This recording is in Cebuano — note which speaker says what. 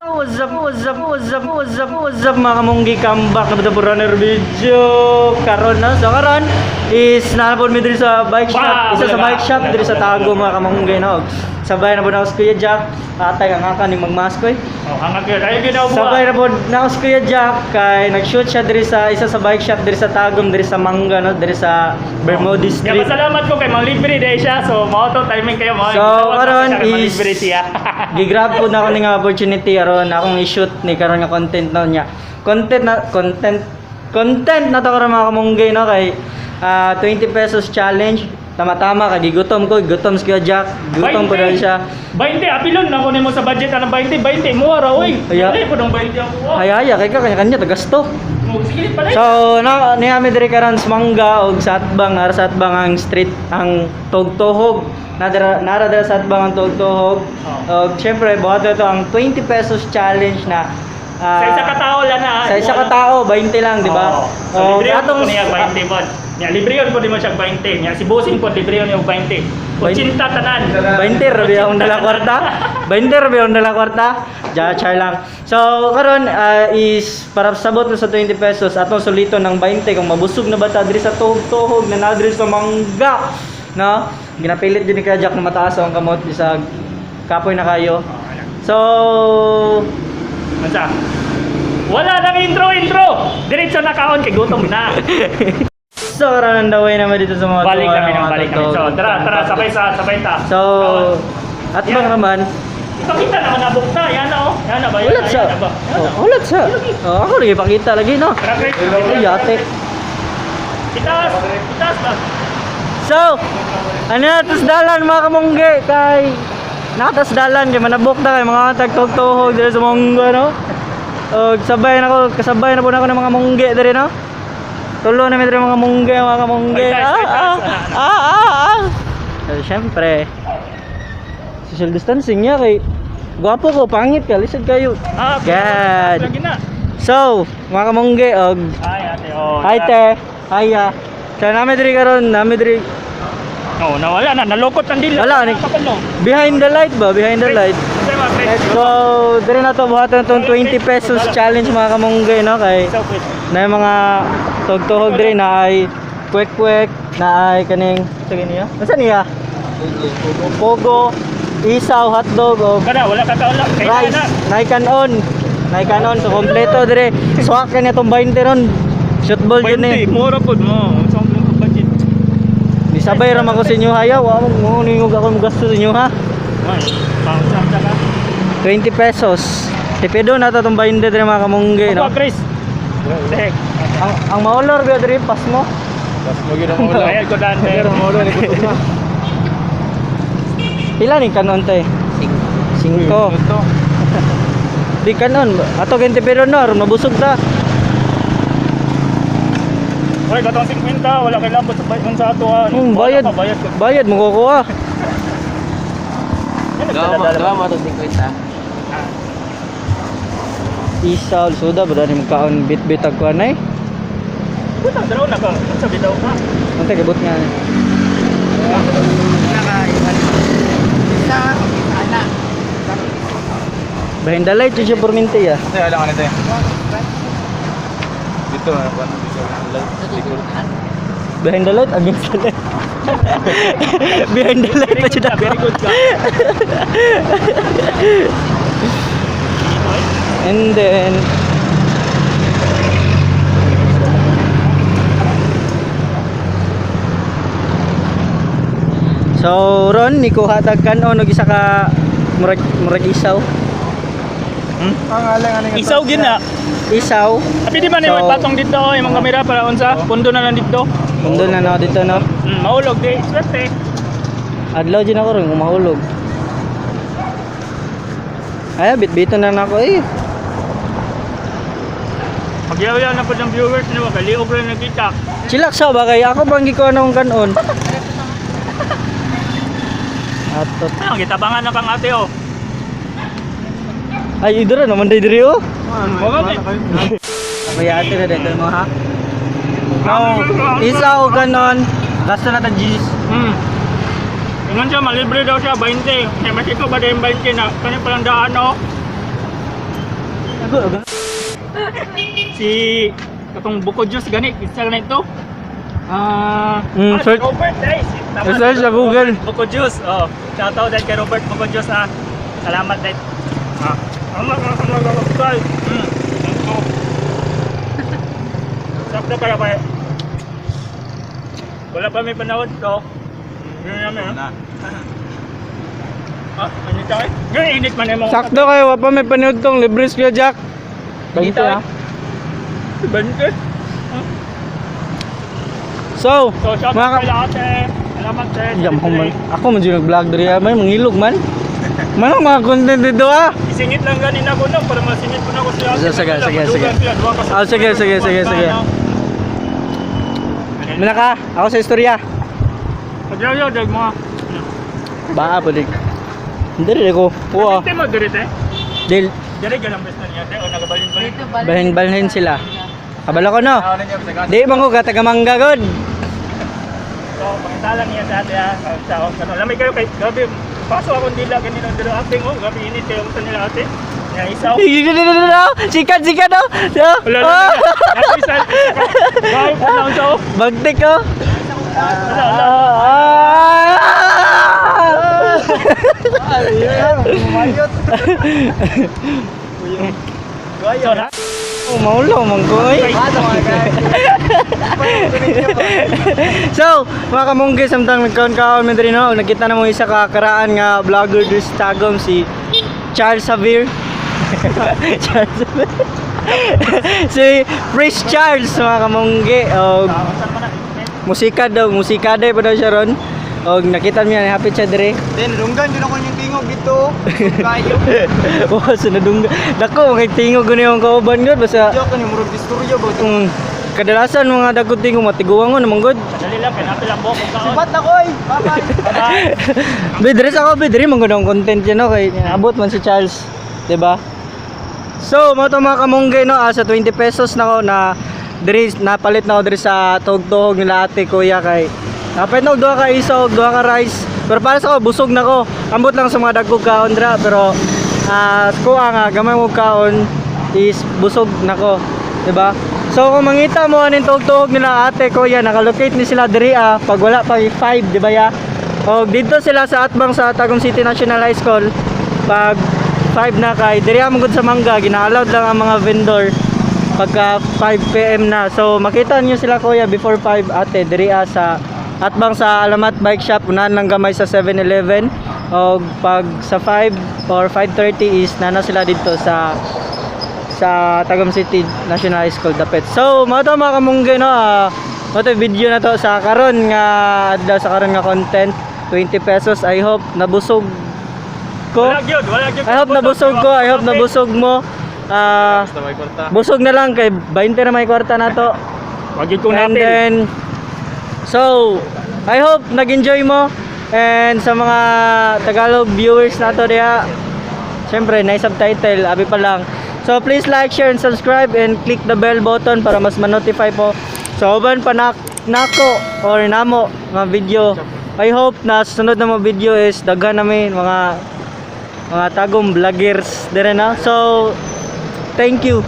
Speaker 1: What's up, what's up, what's up, what's up, what's up, mga kamunggi? Comeback na ba runner video karon na. So karon is naa pod mi diri sa bike shop, isa sa bike shop diri sa Tago, mga kamunggi, no. Sabay na pod ako sa Kuya Jack. Atay ang aka ni magmask ko eh.
Speaker 2: Oh, hanggang yun. Ayun yun ako.
Speaker 1: Sabay na pod na ako sa Kuya Jack kay nag-shoot siya diri sa isa sa bike shop diri sa Tagum, diri sa Mangga, no, diri sa Bermudez
Speaker 2: Yeah,
Speaker 1: Street.
Speaker 2: pasalamat ko kay Mang Libre dahil siya. So, mao to timing kayo mo.
Speaker 1: So, karon is
Speaker 2: libre siya.
Speaker 1: Gigrab po na ako ning opportunity aron akong i-shoot ni karon nga content na niya. Content na content content na to karon, mga kamunggay, no, kay 20 pesos challenge. Tama-tama kay gigutom ko, gutom si Kuya Jack, gutom ko dahil siya.
Speaker 2: 20, apilon na ko nimo sa budget anong 20, 20 mo ra oy.
Speaker 1: Aya.
Speaker 2: Dili po ng 20 ako. Oh.
Speaker 1: Hayaya kay ka kanya kanya tagasto.
Speaker 2: Mo sige pala.
Speaker 1: So na niya mi diri karon sa Mangga og sa Atbang, ara sa Atbang ang street ang Togtohog. Nadara nara dira sa Atbang ang Togtohog.
Speaker 2: Oh.
Speaker 1: Og syempre buhat ito ang 20 pesos challenge na
Speaker 2: Sa isa ka tao lang na.
Speaker 1: Sa isa ka tao, 20 lang, di ba?
Speaker 2: Oo. So,
Speaker 1: Oh,
Speaker 2: libre
Speaker 1: atong
Speaker 2: atong niya 20 pod. Nya libre yun pod mo siya 20. Nya si Bossing pod libre yun yung 20. 80 tanan.
Speaker 1: 20 rabi akong dala kwarta. 20 rabi akong dala kwarta. Ja, char lang. So, karon is para sabot na sa 20 pesos atong sulito ng 20 kung mabusog na ba ta diri sa tuhog-tuhog na nadiri sa Mangga. No? Ginapilit din ni Kuya Jack na mataas ang kamot sa kapoy na kayo. So,
Speaker 2: Mansa. Wala nang intro intro. Diretso na kaon kay gutom na.
Speaker 1: So karon ang way naman dito sa mga
Speaker 2: Balik
Speaker 1: tuwa
Speaker 2: kami
Speaker 1: ng
Speaker 2: ng
Speaker 1: mga
Speaker 2: balik kami. So
Speaker 1: tuhog.
Speaker 2: tara tara, sabay sa sabay ta.
Speaker 1: So, at bang naman,
Speaker 2: Ipakita naman na bukta. Yan na oh. Yan na ba? Yan
Speaker 1: ulat
Speaker 2: na,
Speaker 1: siya.
Speaker 2: yan na ba? Yan na.
Speaker 1: Oh, ulat siya. Oh, ako lagi pakita lagi, no.
Speaker 2: Tara, Chris.
Speaker 1: Ay, yate.
Speaker 2: Itaas. Itaas ba?
Speaker 1: So, ano na tas dalan, mga kamunggi, kay nakatas dalan kay manabok na kay mga tagtog-tuhog diri sa monggo, no. Og sabay na ko, kasabay na po na ako ng mga munggi diri, no. Tulo na mi diri mga munggi, mga kamunggi.
Speaker 2: Ay, taas,
Speaker 1: Ah,
Speaker 2: ay,
Speaker 1: ah,
Speaker 2: taas.
Speaker 1: ah, ah, ah. So, syempre, social distancing niya kay gwapo ko, pangit ka, lisod kayo.
Speaker 2: Ah,
Speaker 1: God.
Speaker 2: lagi na.
Speaker 1: So, mga kamunggi, og
Speaker 2: Ay, ate. Oh.
Speaker 1: hi te, hi ah. So, nami diri karon, nami diri
Speaker 2: Oh, nawala na. Nalukot ang dila.
Speaker 1: Wala, ni-
Speaker 2: Kapalo.
Speaker 1: behind the light ba? Behind the light.
Speaker 2: Sir, mga Chris.
Speaker 1: So, dire na to buhaton tong 20 pesos challenge, mga kamunggay, no, kay
Speaker 2: So, Chris.
Speaker 1: na yung mga tugtuhog dire na ay kwek-kwek, na ay kaning sa niya. Asa niya? Pogo, isaw, hotdog o
Speaker 2: Kada, wala ka kaula. Kay
Speaker 1: rice,
Speaker 2: na.
Speaker 1: naikanon. Naikanon so kompleto dire. Swak ka niya tong 20 ron. Shootball yun eh.
Speaker 2: 20, mura pod mo. Sa akong budget.
Speaker 1: Di sabay ra man ko sa inyo hayaw, wa mo ningog ako mo gasto sa inyo ha.
Speaker 2: Ay, pang sa ka.
Speaker 1: 20 pesos. Tipido na to tong 20 dire, mga kamunggi, no.
Speaker 2: Ako, Chris. Tek.
Speaker 1: Ang maulor ba diri pas mo?
Speaker 3: Tapos mo gina mo ulo.
Speaker 2: Ayan ko daan.
Speaker 3: Pero mo ulo, likod na.
Speaker 1: Pila ni kanon te? Cinco.
Speaker 3: Ito.
Speaker 1: Di kanon. Ato kay tipido no, aron mabusog ta.
Speaker 2: Hoy, katong 50, wala kay labot sa bayad sa ato. Ah.
Speaker 1: Bayad.
Speaker 2: Wala ka, bayad ka.
Speaker 1: Bayad mo kukuha.
Speaker 2: Yan, nagdala-dala.
Speaker 3: mo ito 50.
Speaker 1: Isaw suda ba dani magkaon bit-bit ag kuan ay.
Speaker 2: Butang daraw na ka. Unsa bitaw ka?
Speaker 1: Unta gibot nga. Behind the light jud siya perminti ah.
Speaker 3: Ito, alam ka nito eh. Dito, ano ba? Dito, likod.
Speaker 1: Behind the light, against the light. Behind the light
Speaker 2: Very
Speaker 1: pa
Speaker 2: good
Speaker 1: siya
Speaker 2: ka, very good ka.
Speaker 1: And then so ron nikuha tag kanon og isa ka murag murag isaw.
Speaker 3: Ang alang ano
Speaker 2: Isaw gid na.
Speaker 1: Isaw.
Speaker 2: Abi di ba ni
Speaker 1: So-
Speaker 2: may patong dito oh, imong kamera para unsa? Pundo na lang dito.
Speaker 1: Mundo na na dito, no.
Speaker 2: Mahulog di. Swerte.
Speaker 1: Adlaw din ako ron kung mahulog. Ay, bitbitan na nako eh.
Speaker 2: Magyaw-yaw na po ng viewers nimo kay liog ra nakita.
Speaker 1: Chillax sa ba kay ako bang gikuha na akong kanon. Atot.
Speaker 2: Ano gitabangan na kang ate oh.
Speaker 1: Ay, idura naman day diri oh.
Speaker 2: Mga ni.
Speaker 1: Kaya ate na dito mo ha. No, isa o kanon. Gasto na ta G's.
Speaker 2: Ingon siya malibre daw siya 20. Kaya masiko ba din 20 na kani palang daan oh. Si katong Buko Juice gani isa na ito. Ah, si
Speaker 1: Search.
Speaker 2: Robert guys. Tama,
Speaker 1: Search
Speaker 2: si
Speaker 1: sa Google.
Speaker 2: Robert Buko Juice. Oh, shout out dahil kay Robert Buko Juice ah. Salamat dahil. Ah. Ang mga mga. Oh. Sakto kaya kaya. Wala pa may panahon to. Yun namin ah.
Speaker 3: Na.
Speaker 2: Ah, ano tayo? Ngayon init man imong.
Speaker 1: Sakto kayo, wa pa may panood tong libre siya Jack.
Speaker 2: Dito,
Speaker 1: ah.
Speaker 2: 20.
Speaker 1: So,
Speaker 2: So, shout
Speaker 1: mga
Speaker 2: out kay lahat eh. Salamat eh.
Speaker 1: Yam man. Ako man jud nag-vlog diri ah. May mangilog man. Manong mga content dito ah.
Speaker 2: Isingit lang ganin ako no para masingit ko na ako sila.
Speaker 1: Sige, sige, sige, sige. Ah, sige, sige, sige, sige. Muna ka, ako sa istorya.
Speaker 2: Pagyaw dag mo.
Speaker 1: Baa pa dik. Hindi rin ako. Kuha.
Speaker 2: Hindi mo diri te.
Speaker 1: Dil,
Speaker 2: Diri ka lang basta niya te o nagabalin-balin.
Speaker 1: balhin-balhin sila. Kabalo ko no.
Speaker 3: Ano niya sa
Speaker 1: Di man ko ka taga mangga god.
Speaker 2: So, pangitalan niya sa ate ah. Sa ako lamay kayo kay grabe. Paso akong dila ganino diri acting oh, grabe init kayo sa nila ate. Nya isaw.
Speaker 1: Sikat sikat oh.
Speaker 2: Wala na. Ako isa. Grabe pa lang sa oh.
Speaker 1: Bagtik oh.
Speaker 2: Wala wala.
Speaker 1: Ah!
Speaker 3: Umayot.
Speaker 2: So, na.
Speaker 1: Oh, maulaw man ko eh.
Speaker 3: Ano mga guys?
Speaker 1: So, mga kamunggi, samtang nagkaon-kaon mi diri no, nakita na mo isa ka karaan nga vlogger diri sa Tagum si Charles Xavier. Charles Xavier. Si Prince Charles mga kamunggi og
Speaker 2: Ah, saan man na?
Speaker 1: musika daw, musika day pa daw siya ron. Og nakita niya happy siya diri.
Speaker 3: Then runggan jud ako yung tingog dito. Kayo.
Speaker 1: Oh, sa nadungga. Dako kay tingog gud yung kauban gud basta
Speaker 3: Joke ni murag istorya ba?
Speaker 1: Kadalasan mga dagkot tingog matiguangon naman gud.
Speaker 2: Dali lang kay napil ang buhok ko kaon.
Speaker 3: Sipat na koy. Bye-bye.
Speaker 2: Bye.
Speaker 1: Be, diri sa ako, be, diri man gud ang content yan, no? Kay abot man si Charles, 'di ba? So, mo to mga kamungge no, sa 20 pesos na ko na diri napalit na ako diri sa tuhog-tuhog nila ate kuya kay napalit na og duha ka isa og duha ka rice. Pero para sa ako busog na ko. Ambot lang sa mga dagkog kaon dra pero kuha nga gamay mo kaon is busog na ko, 'di ba? So kung mangita mo aning tuhog-tuhog nila ate kuya, nakalocate ni sila diri pag wala pa 5, di ba ya? Og dito sila sa atbang sa Tagum City National High School pag 5 na kay diri man gud sa mangga gina-allowed lang ang mga vendor pagka 5 PM na. So makita niyo sila kuya before 5 ate diri sa atbang sa Alamat Bike Shop unahan lang gamay sa 7-Eleven og pag sa 5 or 5:30 is nana sila dito sa Tagum City National High School dapit. So, mao to mga kamungge no, mao to video na to sa karon nga adlaw sa karon nga content 20 pesos. I hope nabusog ko.
Speaker 2: Wala gyud, wala gyud.
Speaker 1: I hope nabusog ko. I hope nabusog mo. Ah,
Speaker 3: Basta may kwarta.
Speaker 1: busog na lang kay 20 na may kwarta na to.
Speaker 2: Wag gyud kong
Speaker 1: And
Speaker 2: napil.
Speaker 1: then so, I hope nag-enjoy mo and sa mga Tagalog viewers nato diha. Siyempre, nice subtitle, abi pa lang. So, please like, share, and subscribe and click the bell button para mas ma-notify po. So, uban pa na, nako or namo mga video. I hope na sunod na mga video is daghan namin mga Tagum vloggers dire na. So, thank you.